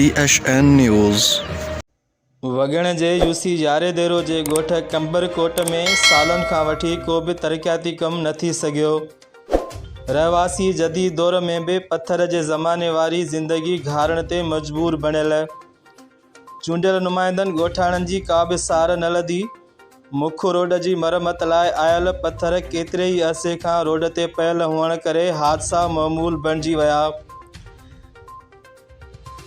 T H N news. Wagan جي UC ياريديرو جي ڳوٺ قمبر ڪوٽ ۾ سالن کان وٺي ڪو به ترقياتي ڪم نه ٿي سگهيو. رهواسي جديد دور ۾ به پٿر جي زماني واري زندگي گهارڻ تي مجبور بڻيل. چونڊيل نمائندن ڳوٺاڻن جي ڪا به سار نه لڌي. مک روڊ جي مرمت لاء آيل پٿر ڪيتري ئي عرصي کان روڊ تي پيل هئڻ ڪري حادثا معمول بڻجي ويا.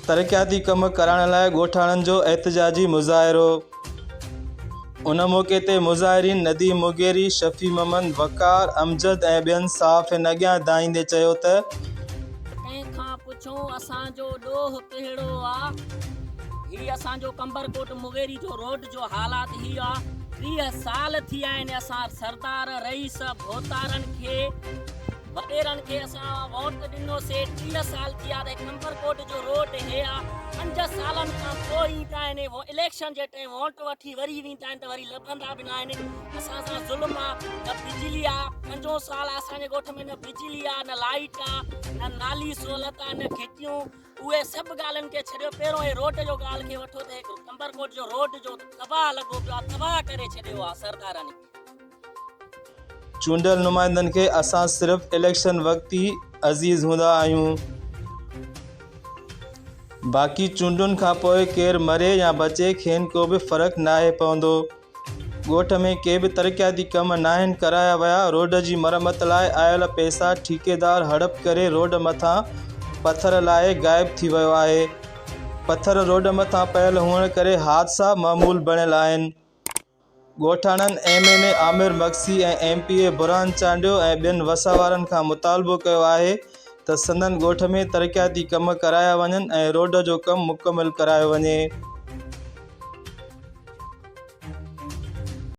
ترقياتي ڪم ڪرائڻ لاء ڳوٺاڻن جو احتجاجي مظاهرو. ان موقعي تي مظاهرين نديم مغيري، شفيع محمد، وقار، امجد ۽ ٻين صحافين اڳيان دانهيندي چيو ته، ڪنهن کان پڇون اسان جو ڏوهه ڪهڙو آ هي اسان جو قمبرڪوٽ مغيري جو روڊ جو حالات هي آ 30 سال ٿي ويا آهن اسان سردار رئيس ڀوتارن کي وڏيرن کي اسان ووٽ ڏنو سي 30 سال ٿي ويا ته قمبرڪوٽ جو روڊ هي آ 5 سالن کان پوء ايندا آهن اليڪشن جي ٽائيم ووٽ وٺي وري ويندا آهن ته وري لڀندا به نه آهن اسان سان ظلم آ نه بجلي آ پنجون سال آ اسان جي ڳوٺ ۾ نه بجلي آ نه لائيٽ آ نه نالي سهولت آ نه گهٽيون اهي سڀ ڳالهين کي ڇڏيو پهريون هي روڊ جو ڳالهه کي وٺو ته هي قمبرڪوٽ جو روڊ جو تباهه لڳو پيو آ تباهه ڪري ڇڏيو آ سردارن. چونڊيل نمائندن کي اسان صرف اليڪشن وقت ئي عزيز هوندا آهيون باقي چونڊن کانپوء ڪير مري يا بچي کين ڪو به فرق ناهي پوندو. ڳوٺ ۾ ڪي به ترقياتي ڪم ناهن ڪرايا ويا، روڊ جي مرمت لاء آيل پئسا ٺيڪيدار هڙپ ڪري روڊ مٿان پٿر لاهي غائب ٿي ويو آهي، پٿر روڊ مٿان پيل هئڻ ڪري حادثا معمول بڻيل آهن، ڳوٺاڻن M N A Amir Magsi ۽ M P A Burhan Chandio ۽ ٻين وس وارن کان مطالبو ڪيو آهي ته سندن ڳوٺ ۾ ترقياتي ڪم ڪرايا وڃن ۽ روڊ جو ڪم مڪمل ڪرايو وڃي.